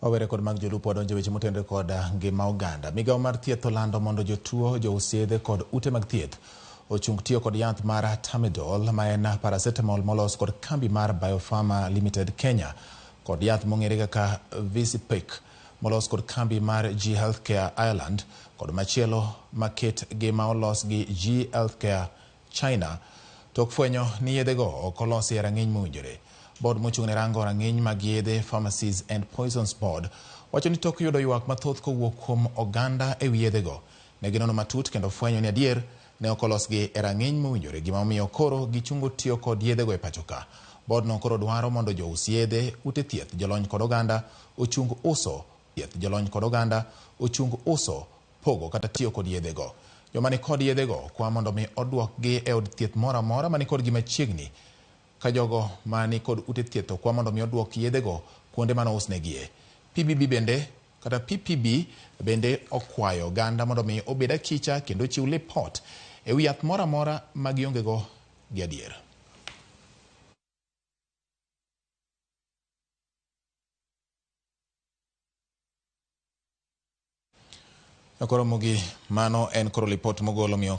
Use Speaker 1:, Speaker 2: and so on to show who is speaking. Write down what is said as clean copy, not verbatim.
Speaker 1: Wawere kod mag jolupo, wadonjo weche motenore kod ngima oganda. Migawo mar thieth olando mondo jotuo, jous yedhe kod ute mag thieth ochung tiyo kod yath mar Tamedol, ma en paracetamol molos kod kambi mar Biopharma Limited Kenya, kod yath mong'ere kaka Visipic molos kod kambi mar G Healthcare Ireland, kod machielo maket gi ma olos gi G Healthcare China, tok fwenyo ni yedhego ok olosi e rang'iny mowinjore. Board mochung' ne rango rang'iny mag yedhe, Pharmacies and Poisons Board, wacho ni tok yudo ywak mathoth kowuok kuom oganda ewi yedhego, ne ginono matut kendo fwenyo ni adier ne ok olosgi e rang'iny mowinjore, gima omiyo koro gichungo tiyo kod yedhego e pacho ka. Board no koro dwaro mondo jous yedhe, ute thieth, jolony kod oganda ochung uso thieth, jolony kod oganda ochung uso, pogo kata tiyo kod yedhego. Joma ni kod yedhego kwa mondo mi oduokgi e od thieth moro amora mani kodgi machiegni, ka jogo mani kod ute thieth okwa mondo mi oduok yedhego kuonde mane ousnegie. PBB bende kata PPB bende okwayo oganda mondo mi obed achicha kendo ochiw lipot ewi yath moro amora ma gionge go gi adier. Koro mogi mano en koro lipot mogolo miyo.